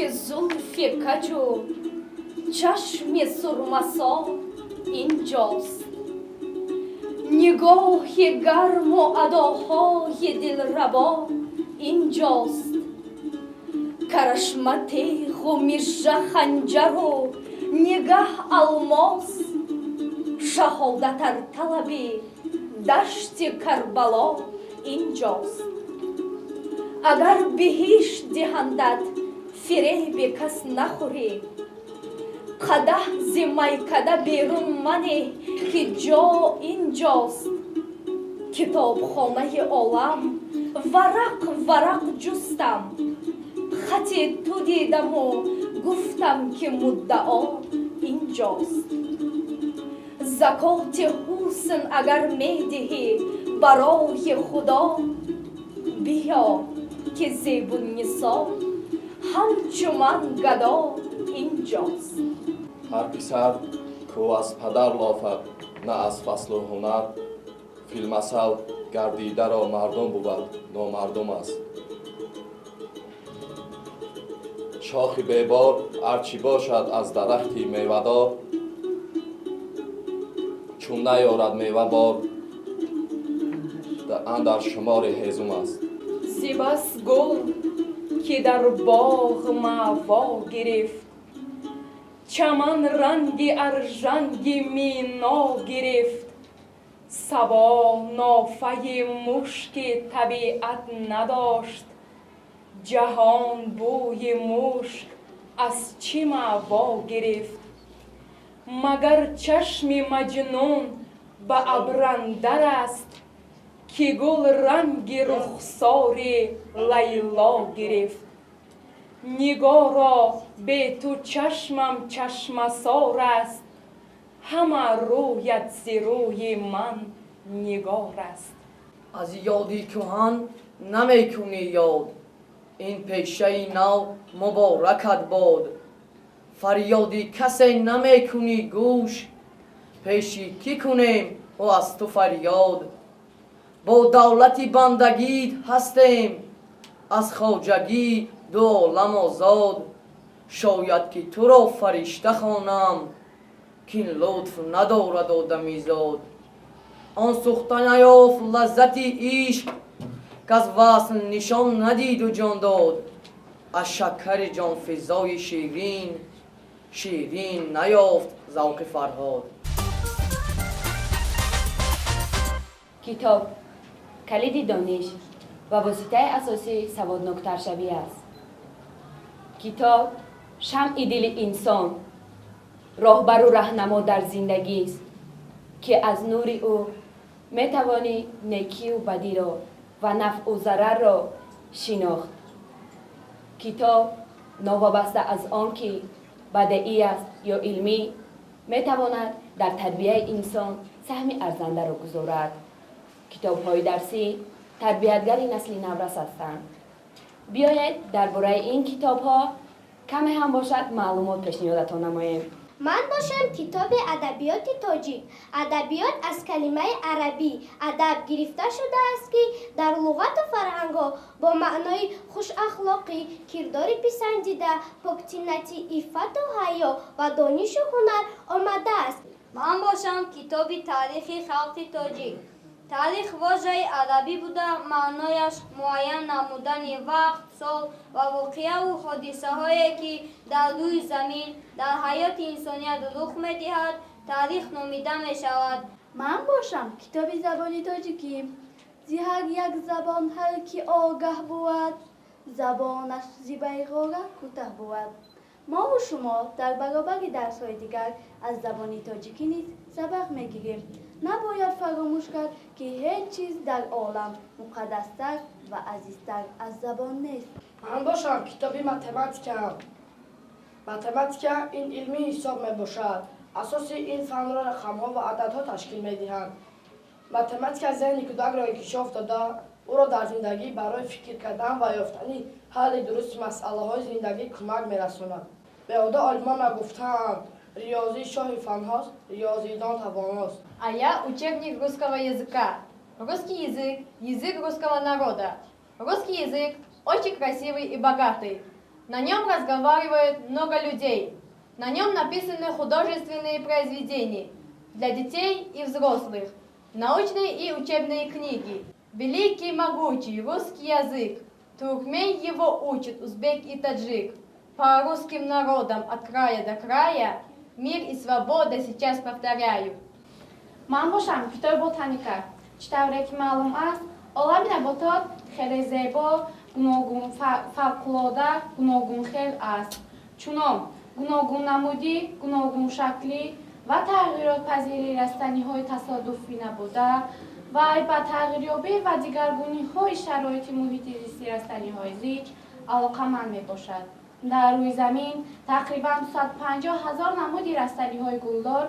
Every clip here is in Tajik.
Зулфи каҷу чашми сурмасо инҷост. Нигоҳи гарму адоҳои дилрабо инҷост. Карашма теғу мижа ханҷару нигаҳ алмос, шаҳодатар талаби дашти Карбало инҷост. Агар биҳишт диҳандат, фиреби кас нахӯрӣ. Қадаҳ зи майкада берун манеҳ, ки ҷо инҷост. Китобхонаи олам варақ варақ ҷустам, хати ту дидаму гуфтам, ки муддао инҷост. Закоти ҳусн агар медиҳӣ барои Худо, биё, ки Зебуннисо ҳамчу ман гадо инҷост. Ҳар писар, ку аз падар лофад, на аз фаслу ҳунар, филмасал гардидаро мардум бувад, номардум аст. Шохи бебор арчи бошад аз дарахти мевадор, чун наёрад мева бор, андар шумори ҳезум аст. Зибас гул, ки дар боғ маъво гирифт, чаман ранги аржанги мино гирифт, сабо нофаи мушки табиат надошт, ҷаҳон бӯи мушк аз чӣ маъво гирифт? Магар чашми Маҷнун ба абрандар аст, ки гул ранги рухсори Лайло гирифт? Нигоро, бе ту чашмам чашмасор аст, ҳама рӯят зи рӯи ман нигор аст. Аз ёди кӯҳан намекунӣ ёд, ин пешаи нав муборакат бод. Фарёди касе намекунӣ гӯш, пеши кӣ кунем ӯ аз ту фарёд? Бо давлати бандагит ҳастем, аз хоҷагӣ ду олам озод. Шояд ки туро фаришта хонам, кин лутф надорад одамизод. Он сӯхта наёфт лаззати ишқ, каз васл нишон надиду ҷон дод. Аз шакари ҷонфизои ширин, ширин наёфт завқи Фарҳод. Китоб калиди дониш ва воситаи асосии саводноктаршавӣ аст. Китоб шамъи дили инсон, роҳбару раҳнамо дар зиндагист, ки аз нури ӯ метавонӣ некию бадиро ва нафъу зарарро шинохт. Китоб, новобаста аз он ки бадеӣ аст ё илмӣ, метавонад дар тарбияи инсон саҳми арзандаро гузорад. Китобҳои дарсӣ тарбиятгари насли наврас ҳастанд. Биёед, дар бораи ин китобҳо каме ҳам бошад маълумот пешниҳодатон намоем. Ман бошам китоби адабиёти тоҷик. Адабиёт аз калимаи арабӣ адаб гирифта шудааст, ки дар луғату фарҳангҳо бо маънои хушахлоқӣ, кирдори писандида, поктинати, иффату ҳаё ва донишу ҳунар омадааст. Ман бошам китоби таърихи халқи тоҷик. Таърих вожаи арабӣ буда, маънояш муайян намудани вақт, сол ва воқеаву ҳодисаҳое, ки дар рӯи замин дар ҳаёти инсоният рух медиҳад, таърих номида мешавад. Ман бошам китоби забони тоҷикӣ. Зи ҳар як забон ҳар ки огаҳ бувад, забонаш зи байғора кӯтаҳ бувад. Мову шумо дар баробари дарсҳои дигар аз забони тоҷикӣ низ сабақ мегирем. Набояд фаромӯш кард, ки ҳеҷ чиз дар олам муқаддастар ва азизтар аз забон нест. Ман бошам китоби математикам. Математика ин илми ҳисоб мебошад. Асоси ин фанро рақамҳо ва ададҳо ташкил медиҳанд. Математика зеҳни кӯдакро инкишоф дода, ӯро дар зиндагӣ барои фикр кардан ва ёфтани ҳалли дурусти масъалаҳои зиндагӣ кӯмак мерасонад. Беҳуда олимон нагуфтаанд: риёзӣ шоҳи фанҳост, риёзидон тавоност. А я учебник русского языка. Русский язык – язык русского народа. Русский язык очень красивый и богатый. На нем разговаривает много людей. На нем написаны художественные произведения для детей и взрослых, научные и учебные книги. Великий могучий русский язык, туркмен его учит, узбек и таджик. По русским народам от края до края мир и свобода сейчас повторяю. Ман бошам китоби ботаника. Чӣ тавре ки маълум аст, олами наботот хеле зебо, гуногун, фавқулода гуногунхел аст. Чунон гуногуннамудӣ, гуногуншаклӣ ва тағйиротпазирии растаниҳои тасодуфӣ набуда, вай ба тағйирёбӣ ва дигаргуниҳои шароити муҳити зисти растаниҳои зич алоқаманд мебошад. Дар рӯи замин тақрибан 250 ҳазор намуди растаниҳои гулдор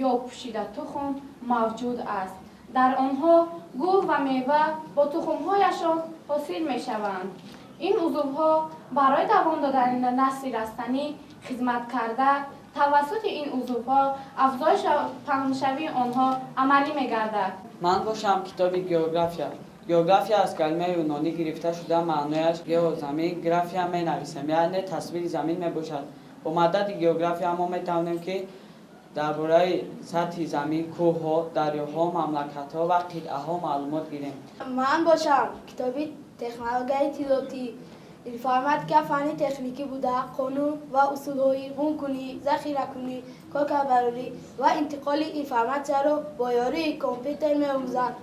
ё пӯшидатухм мавҷуд аст. Дар онҳо гул ва мева бо тухмҳояшон ҳосил мешаванд. Ин узвҳо барои давом додани насли растанӣ хизмат карда, тавассути ин узвҳо афзоиш паҳншавии онҳо амалӣ мегардад. Ман бошам китоби география. География аз калимаи юнонӣ гирифта шуда, маънояш гео замин, графия менависем, яъне тасвири замин мебошад. Бо мадади география мо метавонем ки дар бораи сатҳи замин, кӯҳҳо, дарёҳо, мамлакатҳо ва қитъаҳо маълумот гирем. Ман бошам китоби технологияи иттилоотӣ. Информатика фанни техникӣ буда, қонун ва усулҳои гумкунӣ, захиракунӣ, коркарбарорӣ ва интиқоли информатсияро бо ёрии компютер меомӯзад.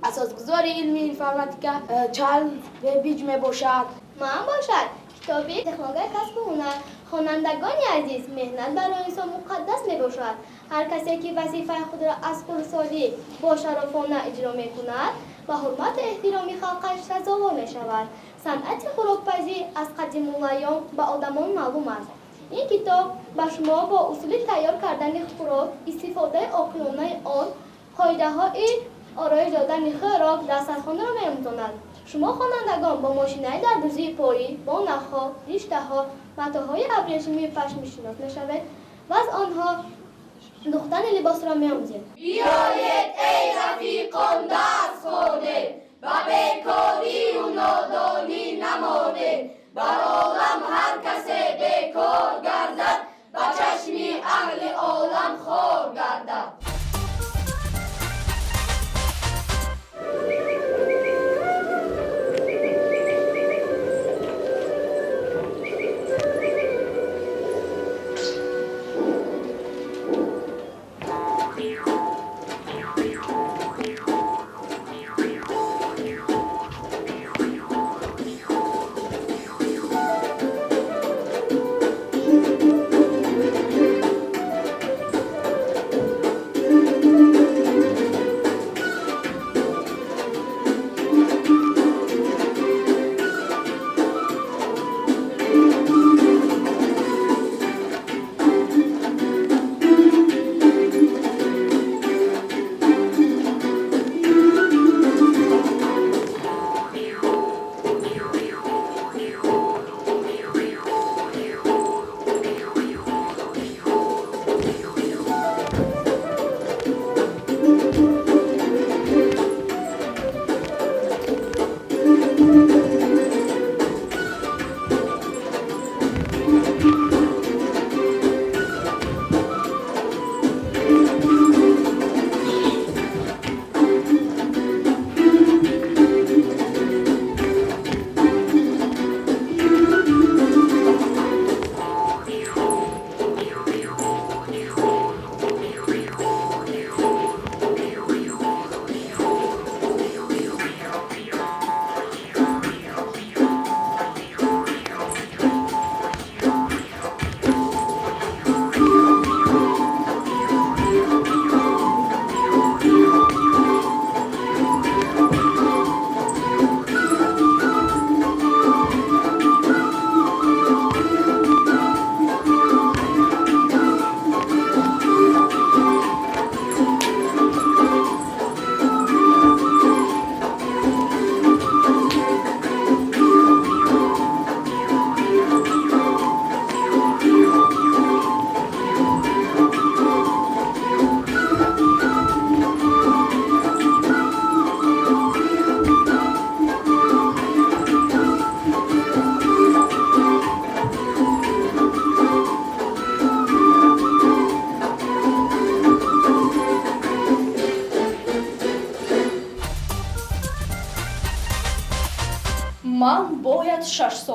Асосгузори илми информатика Чарлз Бэббиҷ мебошад. Ман бошад китоби технологияи касбу ҳунар. Хонандагони азиз, меҳнат барои инсон муқаддас мебошад. Ҳар касе ки вазифаи худро аз хурдсолӣ бо шарофона иҷро мекунад, ба ҳурмату эҳтироми халқаш сазовор мешавад. Санъати хӯрокпазӣ аз қадимулайём ба одамон маълум аст. Ин китоб ба шумо бо усули тайёр кардани хӯрок, истифодаи оқилонаи он, қоидаҳои ороиш додани хӯрок дар сархонаро меомӯзонад. Шумо хонандагон бо мошинаи дардӯзии поӣ, бо нахҳо, риштаҳо, матоъҳои абрешимии пашми шинос мешавед ва аз онҳо духтани либосро меомӯзед. Биёед, эй рафиқон, дарс хонед, ба бекорию нодонӣ намонед. Бар олам ҳар касе бекор гардад, ба чашми аҳли олам хор гардад.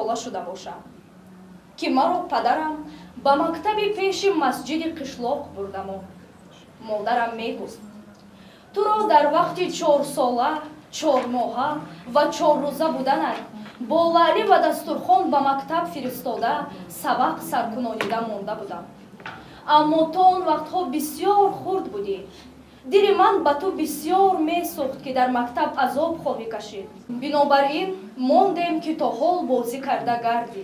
сола шуда бошам, ки маро падарам ба мактаби пеши масҷиди қишлоқ бурдаму модарам мегуфт: туро дар вақти 4 сола, 4 моҳа ва 4 рӯза буданат бо лаъли ва дастурхон ба мактаб фиристода, сабақ саркунонида монда будам. Аммо то он вақтҳо бисёр хурд будӣ. Дили ман ба ту бисёр месӯхт, ки дар мактаб азоб хоҳӣ кашид. Бинобар ин мондем, ки то ҳол бозӣ карда гардӣ.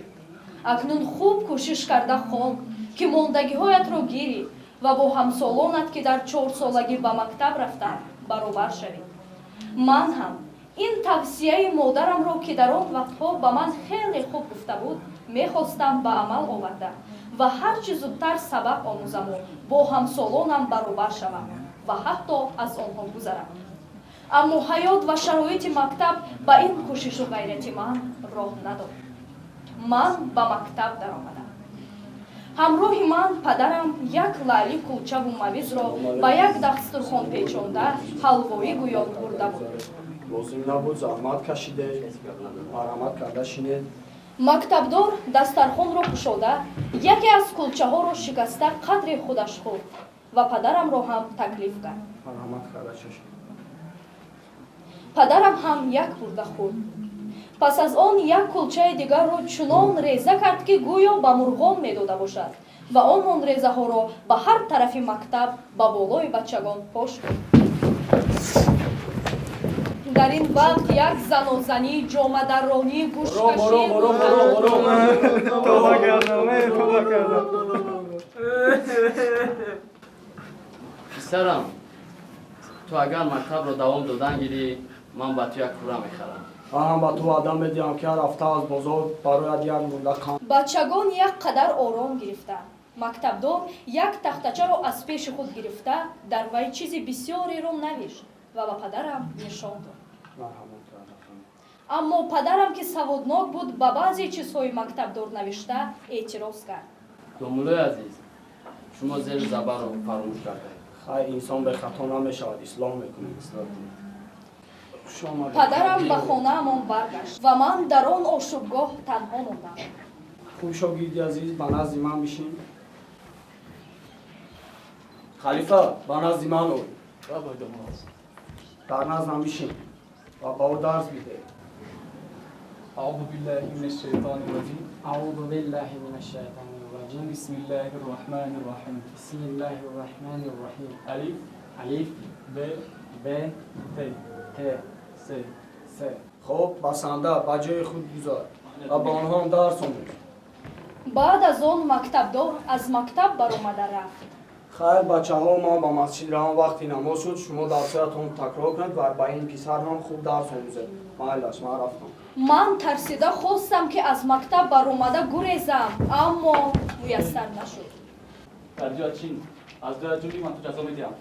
Акнун хуб кӯшиш карда хон, ки мондагиҳоятро гирӣ ва бо ҳамсолонат, ки дар 4 солагӣ ба мактаб рафтанд, баробар шавӣ. Ман ҳам ин тавсияи модарамро, ки дар он вақтҳо ба ман хеле хуб гуфта буд, мехостам ба амал оварда ва ҳарчи зудтар сабақ омӯзаму бо ҳамсолонам баробар шавам ва ҳатто аз онҳо гузарам. Аммо ҳаёт ва шароити мактаб ба ин кӯшишу ғайрати ман роҳ надод. Ман ба мактаб даромадам. Ҳамроҳи ман падарам як лаъли кулчаву мавизро ба як дастурхон печонда, ҳалвоӣ гӯё, бурда буд. Лозим набуд, заҳмат кашиде. Марҳамат карда шинед. Мактабдор дастархонро кушода, яке аз кулчаҳоро шикаста, қадре худаш хӯрд ва падарамро ҳам таклиф кард. Марҳамат карда чашед. Падарам ҳам як бурда хӯрд. Пас аз он як кулчаи дигарро чунон реза кард, ки гӯё ба мурғон медода бошад, ва он нонрезаҳоро ба ҳар тарафи мактаб ба болои бачагон пош дод. Дар ин вақт як занозанӣ, ҷомадарронӣ, гӯшкашӣ. Тоба кардам, тоба кардам. Писарам, ту агар мактабро давом додан гирӣ, ман ба ту як кура мехарам. Ман ҳам ба ту ваъда медиҳам, ки ҳар ҳафта аз бозор барояд як мурда қанд. Бачагон як қадар ором гирифтанд. Мактабдор як тахтачаро аз пеши худ гирифта, дар вай чизи бисёреро навишт ва ба падарам нишон дод. Марҳамат карда. Аммо падарам, ки саводнок буд, ба баъзе чизҳои мактабдор навишта эътироз кард. Домуллои азиз, шумо зеру забарро фаромӯш кардаед. Хай, инсон бехато намешавад, ислоҳ мекунем. Хуш омадед. Падарам ба хонаамон баргашт ва ман дар он ошӯбгоҳ танҳо мондам. Хуб, шогирди азиз, ба назди ман бишин. Халифа, ба назди ман ой. Дар наздам бишин ва ба ӯ дарс бидеҳ. أعوذ بالله من الشيطان الرجيم. أعوذ بالله من الشيطان الرجيم. بسم الله الرحمن الرحيم. بسم الله الرحمن الرحيم. ألف. ألف. ب. ب. ت. ت. س. س. Хуб, басанда, ба ҷои худ гузар ва ба онҳо ҳам дарс омӯз. Баъд аз он мактабдор аз мактаб баромада рафт. Хайр, бачаҳо, ман ба масҷид равам, вақти намоз шуд. Шумо дарсҳоятон такрор кунед ва ба ин писар ҳам хуб дарс омӯзед. Майлаш, ман рафтам. Ман тарсида хостам, ки аз мактаб баромада гурезам, аммо муяссар нашуд. Дар ҷоя чин аз дуя ҷумли ман ту ҷазо медиҳам.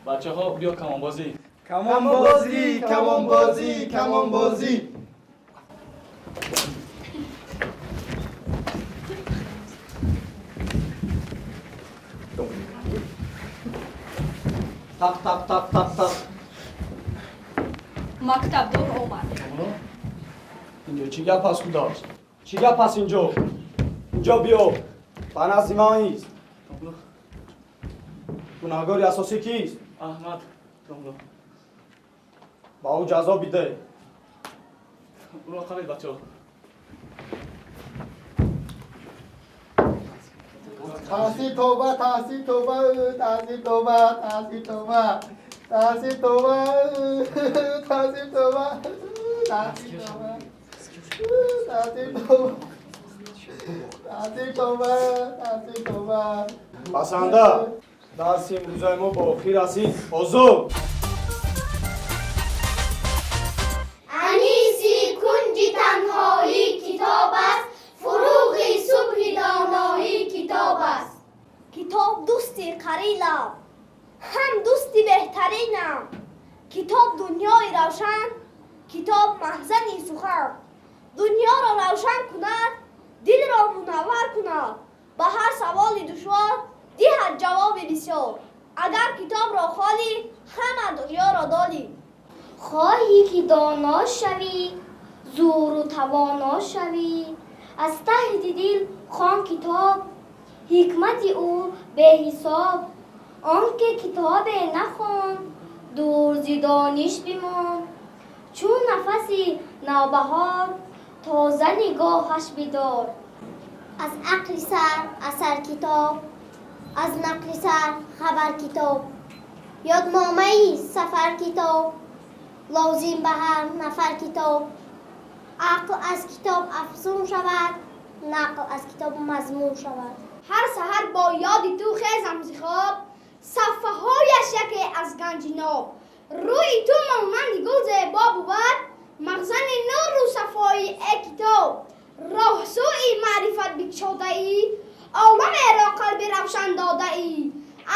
Бачаҳо, биё камонбозӣ. Камонбозӣ, камонбозӣ, камонбозӣ. Тақ, тақ, тақ, тақ, тақ. Мактабдор омад. Инҷо чӣ гап аст, худост? Чӣ гап аст инҷо? Инҷо биё, ба назди ман ист. Гунаҳгори асосӣ кист? Аҳмад, домло. Ба ӯ ҷазо бидеҳ. Ӯро қабед, бачаҳо. Таҳсил тавба, таҳсил тавба, таҳсил тавба, таҳсил тавба, таҳсил тавба, таҳсил тавба, таҳсил тавба, таҳсил тавба, таҳсил тавба, таҳсил тавба. Басанда, дарси имрӯзаи мо ба охир расид. Озод. Аниси кунҷи танҳоӣ китоб аст, фуруғи субҳи доноӣ китоб аст. Китоб дӯсти қаринам, ҳам дӯсти беҳтаринам. Китоб дунёи равшан, китоб маҳзани сухан. Дунёро равшан кунад, дилро мунаввар кунад, ба ҳар саволи душвор диҳад ҷавоби бисёр. Агар китобро холӣ, ҳама дунёро долӣ. Хоҳӣ ки доно шавӣ, Зӯру тавоно шавӣ. Аз таҳти дил хон китоб, ҳикмати ӯ беҳисоб. Он ки китобе нахонд, дур зи дониш бимонд. Чун нафаси навбаҳор, тоза нигоҳаш бидор. Аз ақли сар асар китоб, аз нақли сар хабар китоб, ёдномаи сафар китоб, лозим ба ҳар нафар китоб. Ақл аз китоб афзун шавад, нақл аз китоб мазмун шавад. Ҳар саҳар бо ёди ту хезам зи хоб, сафҳаҳояш яке аз ганҷи ноб. Рӯи ту монанди гул зебо бувад, мағзани нуру сафои э китоб. Роҳсӯи маърифат бикушодаӣ, оламеро қалби равшан додаӣ.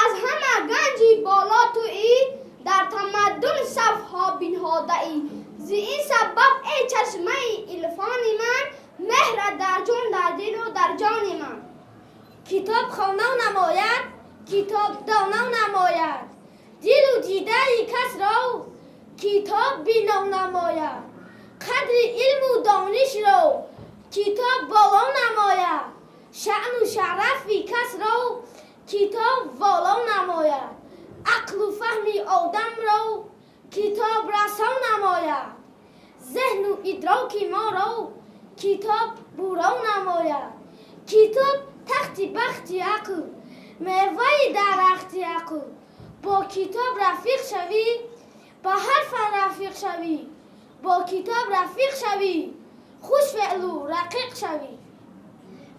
Аз ҳама ганҷи боло туӣ, дар тамаддун сафҳо бинҳодаӣ. Зи ин сабаб эй чашмаи илфони ман, меҳрат дар ҷон, дар дилу дар ҷони ман. Китоб хонав намояд, китоб донав намояд, дилу дидаи касро китоб бинов намояд. Қадри илму донишро китоб боло намояд, шаъну шарафи касро китоб воло намояд, ақлу фаҳми одамро китоб расон намояд, зеҳну идроки моро китоб буро намояд. Китоб тахти бахти ақл, меваи дарахти ақл. Бо китоб рафиқ шавӣ, ба ҳар фан рафиқ шавӣ. Бо китоб рафиқ шавӣ, хушфеълу рақиқ шавӣ.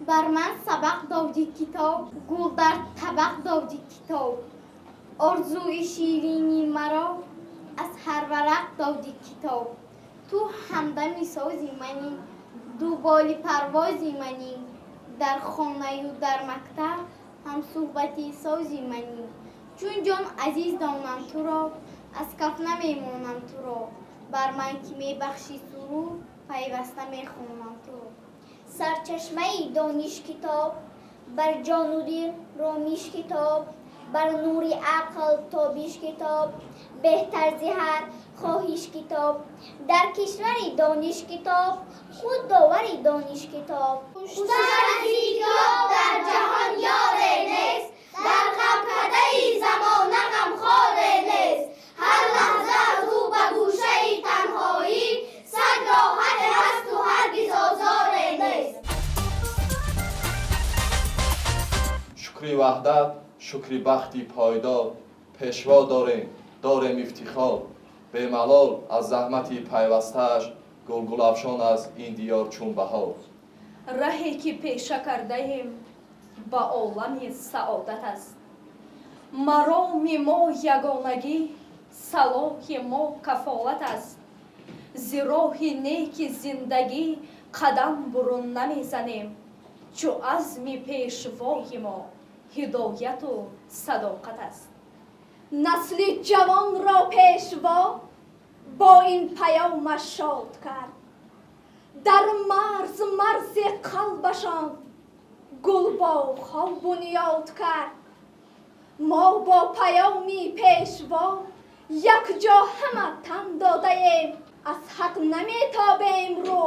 Бар ман сабақ доди китоб, гул дар табақ доди китоб. Орзуи ширини маро аз ҳар варақ доди китоб. Ту ҳамдами сози манӣ, дуболи парвози манӣ, дар хонаю дар мактаб ҳамсӯҳбати сози манӣ. Чун ҷон азиз донам туро, аз каф намемонам туро. Бар ман ки мебахшӣ сурур, пайваста мехонам туро. Сарчашмаи дониш китоб, бар ҷону дил ромиш китоб, бар нури ақл тобиш китоб, беҳтар зи ҳар хоҳиш китоб. Дар кишвари дониш китоб, худ довари дониш китоб. Хуштар аз китоб дар ҷаҳон ёре нест, дар ғамкадаи замона ғамхоре нест. Ҳар лаҳза аз ӯ ба гӯшаи танҳоӣ, сад роҳате ҳасту ҳаргиз озоре нест. Шукри ваҳдат, шукри бахти пойдор, пешво дорем, дорем ифтихор. Бемалол аз заҳмати пайвастааш, гулгулафшон аст ин диёр чун баҳор. Раҳе ки пеша кардаем ба олами саодат аст. Мароми мо ягонагӣ, салоҳи мо кафолат аст. Зи роҳи неки зиндагӣ қадам бурун намезанем, чу азми пешвои мо ҳидояту садоқат аст. Насли ҷавонро пешво бо ин паёмаш шод кард. Дар марз марзи қалбашон гулбоғҳо бунёд кард. Мо бо паёми пешво якҷо ҳама тан додаем, аз ҳақ наметобем рӯ.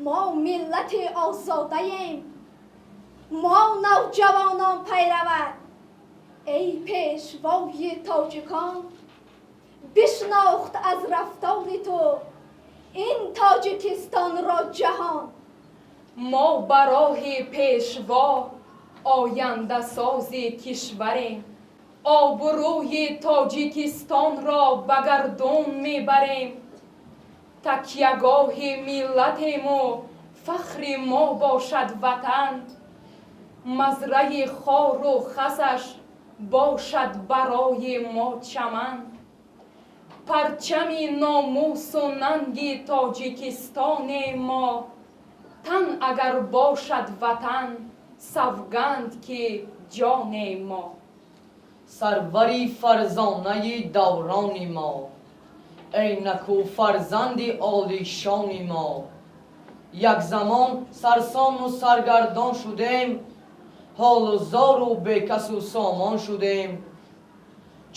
Мо миллати озодаем, мо навҷавонон пайравад. Эй пешвои тоҷикон, бишнохт аз рафтори ту ин Тоҷикистонро ҷаҳон. Мо ба роҳи пешво ояндасози кишварем. Обрӯи Тоҷикистонро ба гардун мебарем. Такягоҳи миллатему фахри мо бошад ватан. Мазраи хору хасаш бошад барои мо чаман. Парчами номусу нанги Тоҷикистоне мо, тан агар бошад ватан, савганд ки ҷоне мо. Сарвари фарзонаи даврони мо, эй наку фарзанди олишони мо. Як замон сарсону саргардон шудем, ҳолу зору бекасу сомон шудем.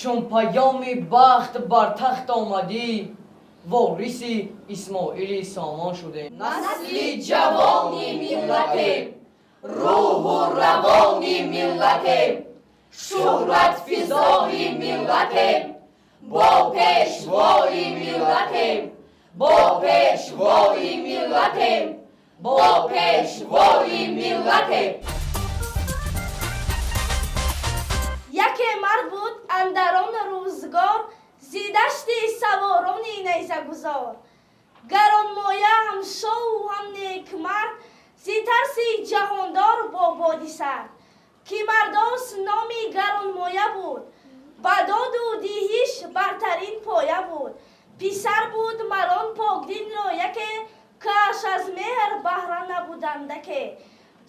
Чун паёми бахт бар тахт омадӣ, Вориси Исмоили Сомон шудем. Насли ҷавони миллатем, рӯҳу равони миллатем, шӯҳратфизои миллатем, бо пешвои миллатем, бо пешвои миллатем, бо пешвои миллатем. Яке мард буд андарон рӯзгор, зи дашти саворони найзагузор. Гаронмоя ҳам шоҳу ҳам некмард, зи тарси ҷаҳондор бо боди сард. Ки мардос номи гаронмоя буд, ба доду диҳиш бартарин поя буд. Писар буд марон покдинро яке, каш аз меҳр баҳра набудандаке.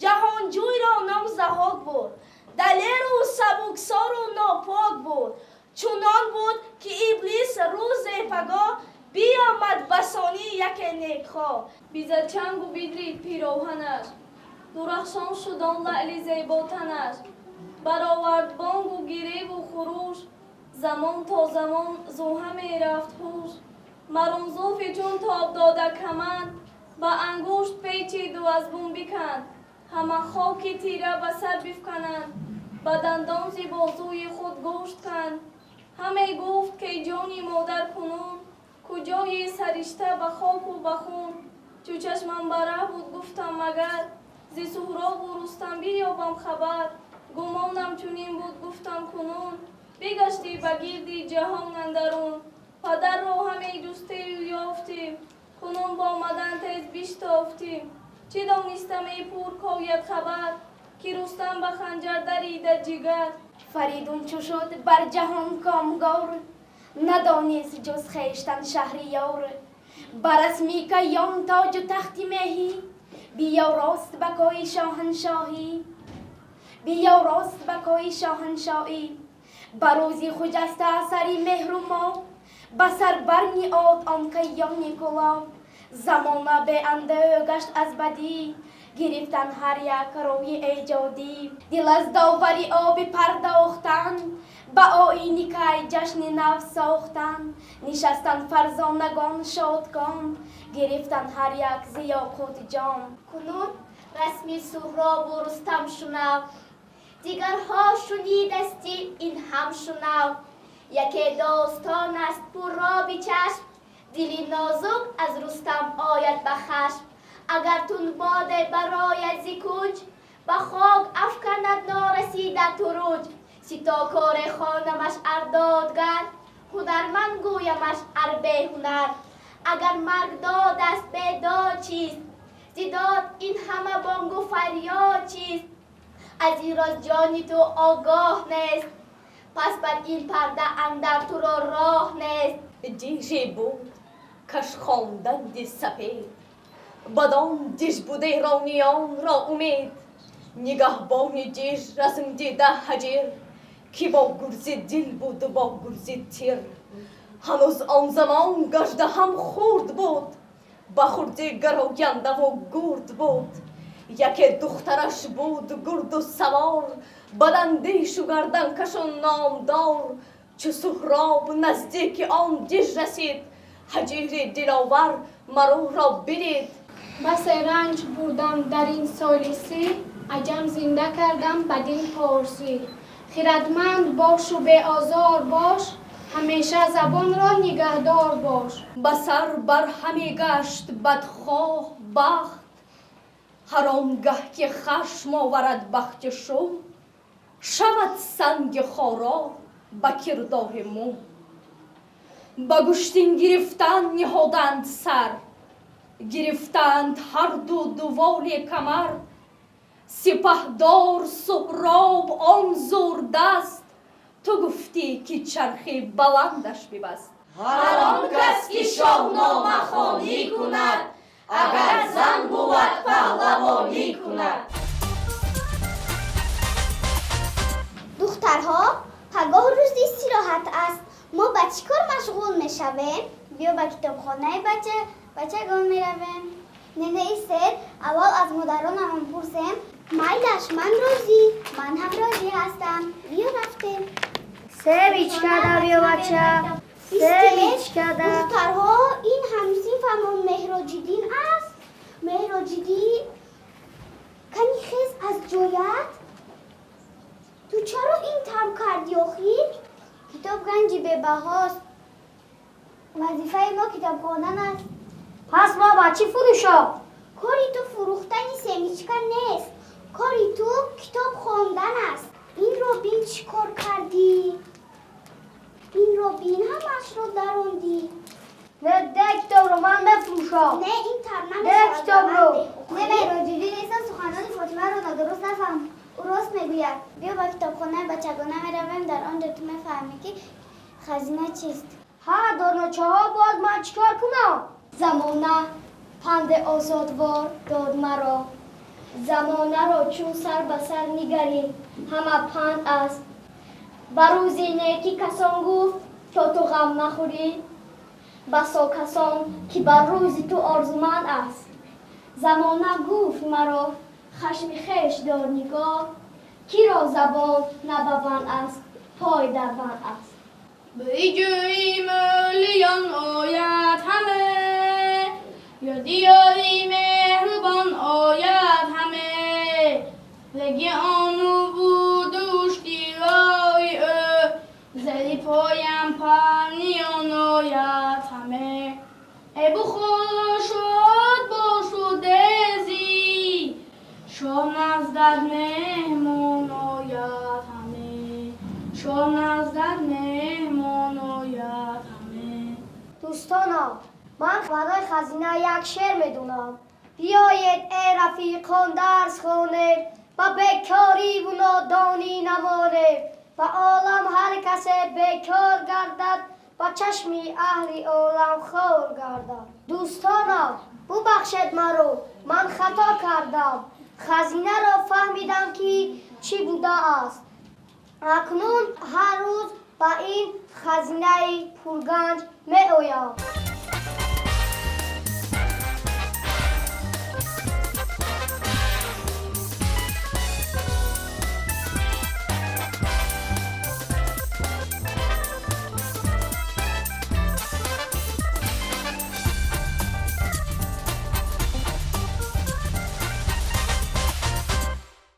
Ҷаҳонҷӯйро ном Заҳок буд, далеру сабуксору нопок буд. Чунон буд, ки Иблис рӯзе пагоҳ биёмад ба сонӣ яке некхоҳ. Бизад чангу бидрид пироҳанаш, дурахшон шуд он лаъли зеботанаш. Баровард бонгу гиреву хуруш, замон то замон зӯҳа мерафт ҳуш. Марон зулфи чун тоб дода каманд, ба ангушт печиду аз бум биканд. Ҳама хоки тира ба сар бифкананд, ба дандон зи бозуи худ гӯшт канд. Ҳаме гуфт, ки ҷони модар кунун, куҷои саришта ба хоку ба хун. Чу чашмам бараҳ буд, гуфтам, магар зи Суҳробу Рустам биёбам хабар. Гумонам чунин буд, гуфтам, кунун бигаштӣ ба гирди ҷаҳон андарун. Падарро ҳаме ҷустею ёфтем, кунун бо омадан тез биштофтем. Чӣ донистам, эй пур кояд хабар, ки Рустам ба ханҷар дарида ҷигар. Фаридун чу шуд бар ҷаҳон комгор, надонист ҷуз хештан шаҳриёр. Ба расми каён тоҷу тахти меҳӣ, биёрост ба кои шоҳаншоҳӣ, биёрост ба кои шоҳаншоҳӣ. Ба рӯзи хуҷаста сари меҳру мо, ба сар барниод он каёни кулоб. Замона беандӯ гашт аз бадӣ, гирифтан ҳар як рӯи эҷодӣ. Дил аз довари оби пардохтан, ба оини кай ҷашни нав сохтан. Нишастан фарзонагон шодком, гирифтан ҳар як зиёқут ҷом. Кунун расми Суҳробу Рустам шунав, дигарҳо шунидасти ин ҳам шунав. Яке достон аст пурроби чашм, дили нозук аз Рустам ояд ба хашм. Агар тунбоде барояд зи кунҷ, ба хок афканад норасида туруҷ. Ситокоре хонамаш ардодгар, ҳунарманд гӯямаш ар беҳунар. Агар марг додаст, бедод чист? Зи дод ин ҳама бонгу фарёд чист? Аз ин роз ҷони ту огоҳ нест, пас бар ин парда андар туро роҳ нест. Диже буд каш хонданди сапед, бадон диж буде рониёнро умед. Нигаҳбони диж расм дида ҳаҷир, ки бо гурзи дил буду бо гурзи тир. Ҳанӯз он замон гаждаҳам хурд буд, ба хурди гарояндаву гурд буд. Яке духтараш буд гурду савор, баландишу гарданкашу номдор. Чу Суҳроб наздики он диж расид, ҳаҷири диловар маруро бидид. Басе ранҷ бурдам дар ин соли 30, аҷам зинда кардам бадин порсӣ. Хирадманд бошу беозор бош, ҳамеша забонро нигаҳдор бош. Ба сар бар ҳаме гашт бадхоҳ бахт, ҳар он гаҳ ки хашм оварад бахти шум, шавад санги хоро ба кирдори мум. Ба гӯштин гирифтан ниҳоданд сар, гирифтанд ҳарду дуволи камар. Сипаҳдор Суҳроб он зурдаст, ту гуфтӣ, ки чархи баландаш бибаст. Ҳар он кас ки шоҳномахонӣ кунад, агар зан бувад, паҳлавонӣ кунад. Духтарҳо, пагоҳ рӯзи истироҳат аст. Мо ба чӣ кор машғул мешавем? Биё ба китобхонаи бачагон меравем. Не, не, истед, аввал аз модаронамон пурсем. Майлаш, ман розӣ, ман ҳам розӣ ҳастам. Биё, рафтем. Себичка да биё, бача. Семечка да. Духтарҳо, ин ҳамсинфамон Меҳроҷиддин аст. Меҳроҷиддин, кани хез аз ҷоят? Ту чаро ин тавр кардӣ охир? Китоб ганҷи бебаҳост. Вазифаи мо китоб хондан аст. Пас мо ба чӣ фурӯшом? Кори ту фурӯхтани семечка нест. Кори ту китоб хондан аст. Инро бин, чӣ кор кардӣ? Инро бин, ҳамаашро дарондӣ. Не, де китобро ман мефурӯшам. Не, ин тавр Де намешавад. китобро. Не, Меҳроҷиддин неста, суханони Фотимаро нодуруст нафаҳм. Ӯ рост мегӯяд. Биё ба китобхонаи бачагона меравем, дар он ҷо ту мефаҳмӣ, ки хазина чист. Ҳа, дорночаҳо, боз ман чӣ кор кунам? Замона панди озодвор дод маро. Замонаро чун сар ба сар нигарӣ, ҳама панд аст. Ба рӯзи некӣ касон гуфт, то ту ғам нахӯрӣ, басо касон, ки бар рӯзи ту орзуманд аст. Замона гуфт маро, хашми хеш дор нигоҳ, киро забон на ба банд аст, пой дар банд аст. Бӯи мӯлиён ояд ҳаме, ёди ёри меҳрубон ояд ҳаме. Леги ону буду уштирои ӯ, зери поям парниён ояд ҳаме. Э Бухоро шод бошу дезӣ, шоҳ наздат меҳмон ояд ҳаме. Шоҳ наздат меҳмон ояд ҳаме. Дӯстонам, ман барои хазина як шеър медонам. Биёед, эй рафиқон, дарс хонем, ба бекориву нодонӣ намонем. Ба олам ҳар касе бекор гардад, ба чашми аҳли олам хор гардад. Дӯстонам, бубахшед маро, ман хато кардам. Хазинаро фаҳмидам, ки чӣ будааст. Акнун ҳар рӯз ба ин хазинаи пурганҷ меоям.